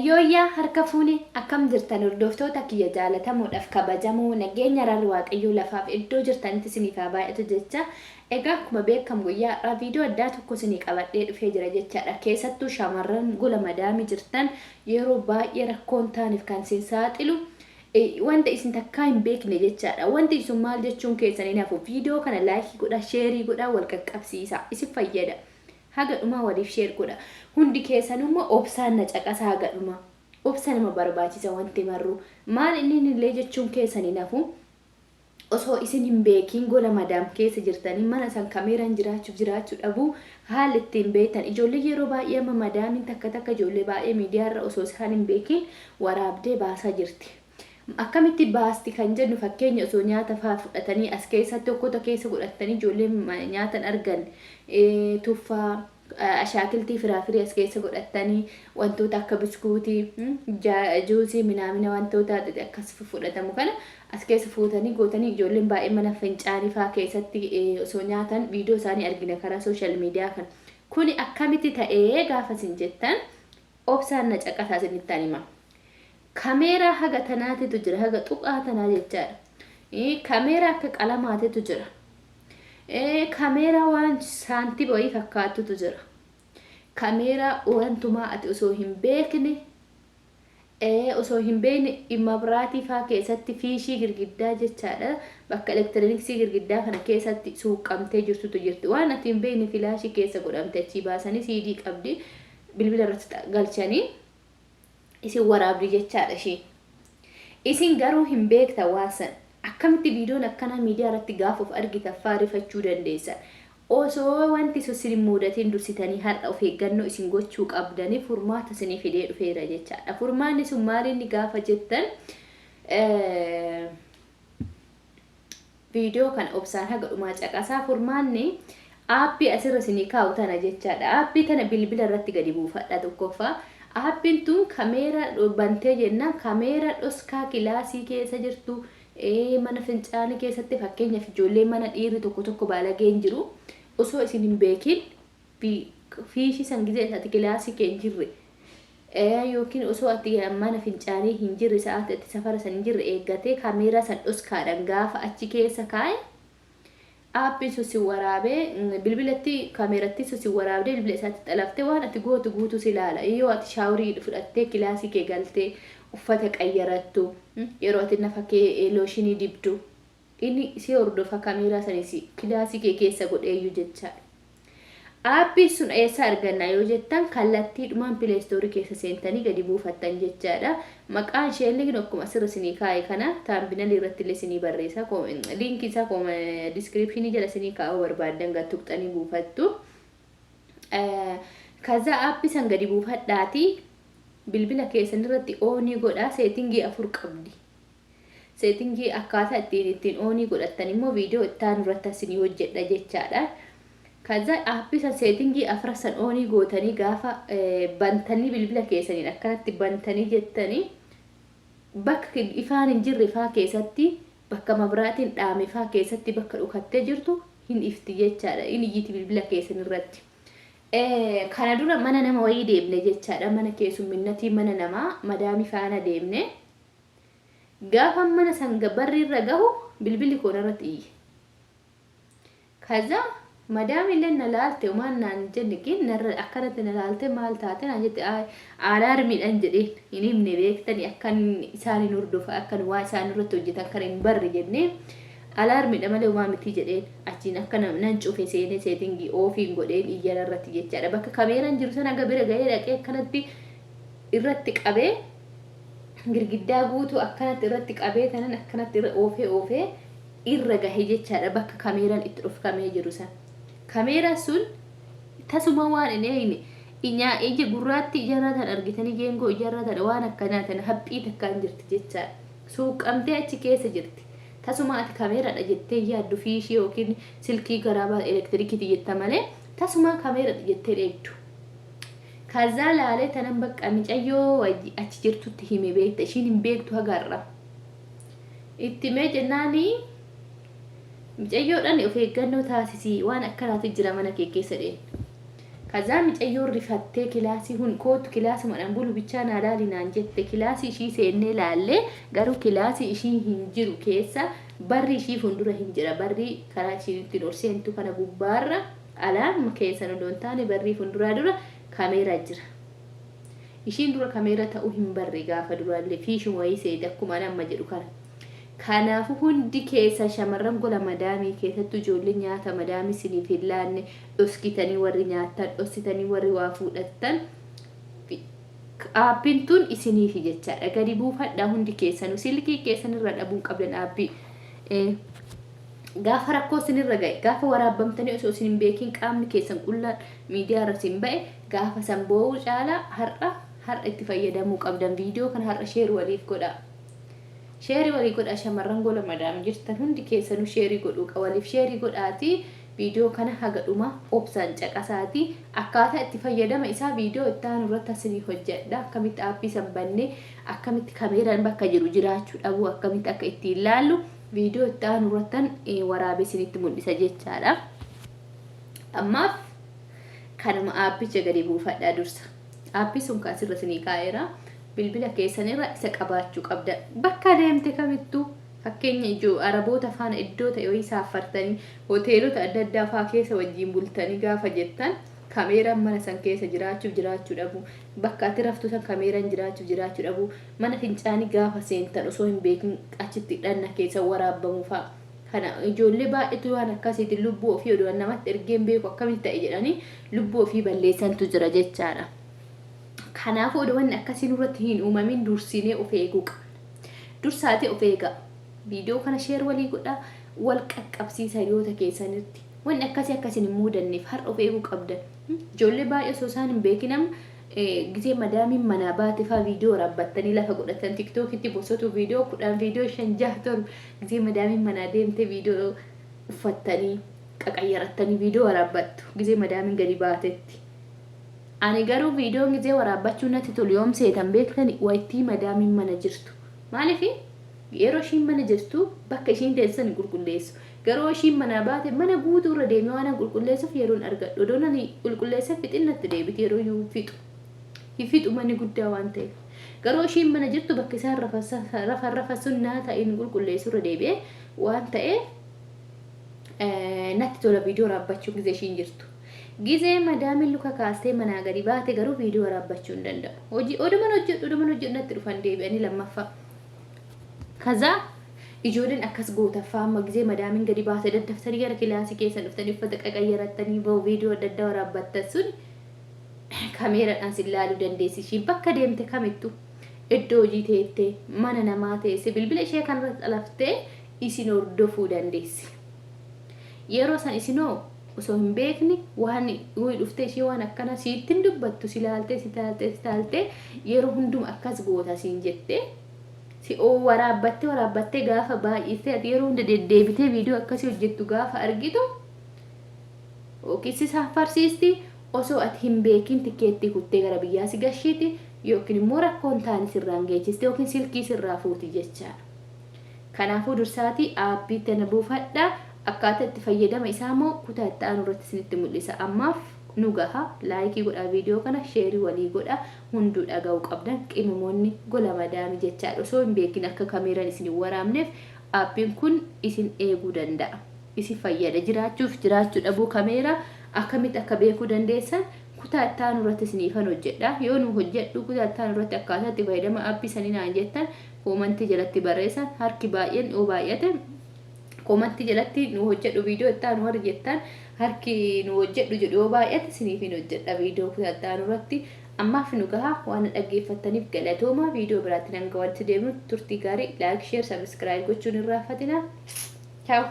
Yooyyaa harka fuune akkam jirtan hordoftoota kiyya jaalatamoodhaaf kabajamoo nageenya araarri waaqayyoo lafaaf iddoo jirtanitti isiniif haa baay'atu jecha. Egaa akkuma beekamu guyyaa har'aa viidiyoo addaa tokko isinii qabadhee dhufee jira jechaadha. Keessattuu shamarran gola madaamii jirtan yeroo baay'ee rakkoon taaniif kan isin saaxilu wanta isin takkaa hin beekne jechaadha. Wanti sun maal jechuun keessan hin hafu. Viidiyoo kana laayikii godhaa, sheerii godhaa, wal qaqqabsiisaa. Isin fayyada. Haga dhumaa waliif share godha. Hundi keessanuu immoo obsaan na caqasaa haga dhumaa. Obsa nama barbaachisa wanti marruu. Maal inni illee jechuun keessan hin hafu. Osoo isin hin beekiin gola madaam keessa jirtanii mana san kameeraan jiraachuuf jiraachuu dhabuu haalli ittiin beektan. Ijoollee yeroo baay'ee amma madaamiin takka takka ijoollee baay'ee miidiyaarra osoo isaan hin beekiin waraabdee baasaa jirti. Akkamitti baasti kan jennu, fakkeenya osoo nyaata faa fudhatanii as keessatti okkota keessa godhatanii ijoolleen nyaata hin arganne, tuffaa, ashaakiltii, firaafirii as keessa godhatanii, wantoota akka biskuutii, juusii minaamina, wantoota akkas fudhatamu kana as keessa fuutanii gootanii, ijoolleen baay'ee mana fincaanii faa keessatti osoo nyaatan viidiyoo isaanii argina karaa social media kana. Kuni akkamitti ta'ee gaafa isin jettan, obsaan na caqasaa, isinittan hima. Kameeraa haga tanaatitu jira, haga tuqaa tanaa jechaadha. Kameeraa akka qalamaatitu jira. Kameeraa waan saantiba wayii fakkaatutu jira. Kameeraa wantumaa ati osoo hin beekne, mabraatii faa keessatti fiishii girgiddaa jechaadha. Bakka elektirooniksii girgiddaa kana keessatti suuqqamtee jirtutu jirti. Waan ati hin beekne filaashii keessa godhamte achii baasanii siidii qabdi, bilbila irratti galchanii isin waraabdi jechaadha isheen. Isin garuu hin beektan waan san. Akkamitti viidiyoon akkanaa miidiyaa irratti gaafa of argitan faa rifachuu dandeessan. Osoo wanti sun isin hin mudatin dursitanii har'a of eeggannoo isin gochuu qabdanii furmaata isinii fidee dhufeera jechaadha. Furmaanni sun maalinni gaafa jettan, viidiyoo kana obsaan haga dhumaa caqasaa. Furmaanni aappii asirra isinii kaa'u tana jechaadha. Aappii tana bilbila irratti gadi buufadha tokkoffaa. Aappiin tun kameera bantee jennaan kameera dhoskaa kilaasii keessa jirtu, mana fincaanii keessatti, fakkeenyaaf ijoollee mana dhiirri tokko tokko baalageen jiru, osoo isin hin beekin fiishii san gizee ati kilaasii kee hin jirre yookiin osoo ati mana fincaanii hin jirre, sa'aati ati safara san hin jirre eeggatee kameeraa san dhoskaadhaan gaafa achi keessa kaa'e, aappiin sun si waraabee, bilbilatti kaameeratti sun si waraabdee, bilbila isaatti xalaftee waan ati gootu guutuu si ilaala. Yoo ati shaaworii fudhattee kilaasii kee galtee uffata qayyarattu, yeroo ati nafa kee looshinii dibdu, inni si hordofa, kaameeraa sanis kilaasii kee keessa godheeyyuu jechaadha. Aappiin sun eessa arganna yoo jettan, kallattiidhumaan Play Store keessa seentanii gadi buufattan jechaadha. Maqaan ishee illee akkuma asirra isinii kaa'e kana thumbnail irratti illee isinii barreessa. Liinkii isaa description jala isinii kaa'uu barbaaddan gad tuqxanii buufattu. Kaza aappii san gadi buufadhaatii bilbila keessan irratti on godhaa. Seetingii afur qabdi. Seetingii akkaataa ittiin on godhattan immoo viidiyoo itti aanu irratti isinii hojjedha jechaadha. Kaza aappii san seetingii afran san on gootanii gaafa bantanii, bilbila keessaniin akkanatti bantanii jettanii, bakka ifaan hin jirre faa keessatti, bakka mabraatiin dhaame faa keessatti, bakka dhukattee jirtu hin ifti jechaadha. Hin iyyiti bilbila keessan irratti. Kana dura mana nama wayii deemne jechaadha. Mana keessumminnatii mana namaa madaamii faana deemne. Gaafa mana san barri irra gahu bilbilli koo narratti iyye. Kaza madaamillee na laalte, homaan naan jenne, gin narra akkanatti na laalte, maal taate naan jette. Alaarmiidhaan jedheen hin himne, beektani, akkan isaan hin hordofa, akkan waa isaan irratti hojjetan kan hin barre jennee, alaarmiidha malee homaa miti jedheen. Achiin akka nan cufe, seenee seetingii off godheen iyyana irratti jechaadha. Bakka kameeraan jiru sana aga bira gahee dhaqee akkanatti irratti qabee, girgiddaa guutuu akkanatti irratti qabee tanan akkanatti irra oofee oofee irra gahe jechaadha, bakka kameeraan itti dhofkamee jiru san. Kameeraan sun tasuma waan hin eegne inyaa ija gurraatti ijarraa tan argitanii, geengoo ijarraa tan waan akkanaa tan haphii takkaan jirti jechaadha. Suuqqamtee achi keessa jirti. Tasuma ati kameeraadha jettee yaaddu, fiishii yookiin silkii garaabaa elektirikiiti jetta malee tasuma kameeraadha jettee eegdu. Kazaa laalee tanan bakka micayyoo achi jirtutti hime, beekta, ishiin hin beektu haga har'a. Itti himee jennaani, micayyoodhaan of eeggannoo taasisii, waan akkanaatu jira mana kee keessa dheen. Kazaa micayyoon rifattee kilaasii hun kootu kilaasuma dhan bulu bichaa naa laali naan jette kilaasii ishii seennee laallee garuu kilaasii ishii hin jiru keessa barri ishii fundura hin jira barrii karaa ishiin ittiin ol seentu kana gubbaarra alaan keessan odoo hin taane barrii funduraa dura kameeraa jira. Ishiin dura kameera ta'uu hin barre gaafa duraallee fiishuma wayii seete akkuma an amma jedhu kana. Kanaafu hundi keessan shamarran gola madaamii keessattuu ijoolleen nyaata madaamii isiniif hin laanne dhoskitanii warri nyaattan dhossitanii warri waa fuudhattan aappin tun isiniifi jechaadha gadi buufadhaa hundi keessanuu silkii keessan irraa dhabuu hin qabdan aappii gaafa rakkoo isinirra ga'e gaafa waraabbamtanii osoo isin hin beekin qaamni keessan qullaan miidiyaa irra isin ba'e gaafa san boo'uu caalaa har'a har'a itti fayyadamuu qabdan viidiyoo kana har'a sheer waliif godhaa. Sheeri walii godhaa shamarran gola madaam jirtan hundi keessanuu sheerii godhuu qa waliif sheerii godhaatii viidiyoo kana haga dhumaa obsaan caqasaatii akkaataa itti fayyadama isaa viidiyoo itti aanu irratti asinii hojjedha akkamitti aappii san bannee akkamitti kameeraan bakka jiru jiraachuu dhabuu akkamitti akka ittiin laallu viidiyoo itti aanu irrattan waraabee isinitti mul'isa jechaadha. Ammaaf kanuma aappicha gadi buufadhaa dursa. Aappii sun kan asirra isinii kaa'eera. Bilbila keessan irra isa qabaachuu qabda. Bakka deemte kamittuu fakkeenya ijoo Araboota faana iddoo ta'e wayii saaffartanii hoteelota adda addaa faa keessa wajjiin bultanii gaafa jettan kameeraan mana san keessa jiraachuuf jiraachuu dhabuu, bakka ati raftu san kameeraan jiraachuuf jiraachuu dhabuu, mana fincaanii gaafa seentan osoo hin beekin achitti dhanna keessan waraabbamuu faa. Kana ijoollee baay'eetu waan akkasiitiin lubbuu ofii odoo namatti ergee hin beeku akkamitti ta'e jedhanii lubbuu ofii balleessantu jira jechaadha. Kanaafuu odoo wanni akkasii nurratti hin uumamin dursinee of eeguu qabna. Dursaatee of eegaa. Viidiyoo kana sheer walii godhaa, wal qaqqabsiisa hiriyoota keessanitti. Wanni akkasii akka isin hin muudanneef har'a of eeguu qabdan. Ijoollee baay'ee osoo isaan hin beekin amma gisee madaamiin manaa baate faa viidiyoo waraabbattanii lafa godhatan tiktookitti bosotu viidiyoo 10 viidiyoo 5 6 7 gisee madaamiin manaa deemte viidiyoo uffattanii qaqayyarattanii viidiyoo waraabbattu gisee madaamiin gadi baatetti. Ani garuu viidiyoon gizee waraabbachuu natti tolu yoom seetan beektani waytii madaamiin mana jirtu. Maaliif yeroo ishiin mana jirtu bakka ishiin teessu san hin qulqulleessu. Garuu ishiin manaa baate mana guutuu irra deemee waanan qulqulleessuuf yeroon argadhu. Odoon ani qulqulleessee fixin natti deebiti yeroo iyyuu hin fixu. Hin fixu manni guddaa waan ta'eef. Garuu ishiin mana jirtu bakka isaan rafan rafan sun naa ta'in qulqulleessu irra deebi'ee waan ta'eef natti tola viidiyoo waraabbachuun gizee ishiin jirtu. Gizee madaamin luka kaastee manaa gadi baate garuu viidiyoo waraabbachuu hin danda'u. Hojii oduman hojjedhu oduman hojjedhu natti dhufan deebi'anii lammaffaa. Kazaa ijoolleen akkas gootaffaa amma gizee madaamin gadi baate daddaftanii gara kilaasii keessan dhuftanii uffata qaqayyarattanii bahu viidiyoo adda addaa waraabbattan sun kameeradhaan sin laaluu dandeessi ishiin bakka deemte kamittu iddoo hojii teettee mana namaa teesse bilbila ishee kanarra xalaftee isin hordofuu dandeessi. Yeroo san isinoo osoo hin beekne waan wuy dhuftee ishee waan akkana siitti hin dubbattu si laaltee si taaltee si taaltee yeroo hunduma akkas goota siin jettee si oo waraabbattee waraabbattee gaafa baay'istee ati yeroo hunda deddeebitee viidiyoo akkasii hojjettu gaafa argitu yookiin si saaffarsiisti osoo ati hin beekin tikeettii kuttee gara biyyaa si gashiiti yookiin immoo rakkoon taane sirraan geechisti yookiin silkii sirraa fuuti jechaadha. Kanaafuu dursaatii aappii tana buufadhaa. Akkaataa itti fayyadama isaa immoo kutaa itti aanu irratti isinitti mul'isa. Ammaaf nu gaha. Laayikii godhaa viidiyoo kana, sheerii walii godhaa. Hunduu dhaga'uu qabdan qimamoonni gola madaamii jechaadha. Osoo hin beekin akka kameeraan isin hin waraabneef aappiin kun isin eeguu danda'a. Isin fayyada. Jiraachuuf jiraachuu dhabuu kameeraa akkamitti akka beekuu dandeessan kutaa itti aanu irratti isiniifan hojjedha. Yoo nu hojjedhu kutaa itti aanu irratti akkaataa itti fayyadama aappii sanii naan jettan koomantii jalatti barreessan harki baay'een yoo baay'ate koomantii jalatti nu hojjedhu viidiyoo itti aanu warri jettan harki nu hojjedhu jedhu yoo baay'ate isiniif hin hojjedha viidiyoo kutaa itti aanu irratti ammaaf nu gaha waan dhaggeeffattaniif galatooma viidiyoo biraatti hanga walitti deemnu turtii gaarii like share subscribe gochuun hin raaffatina chaaw.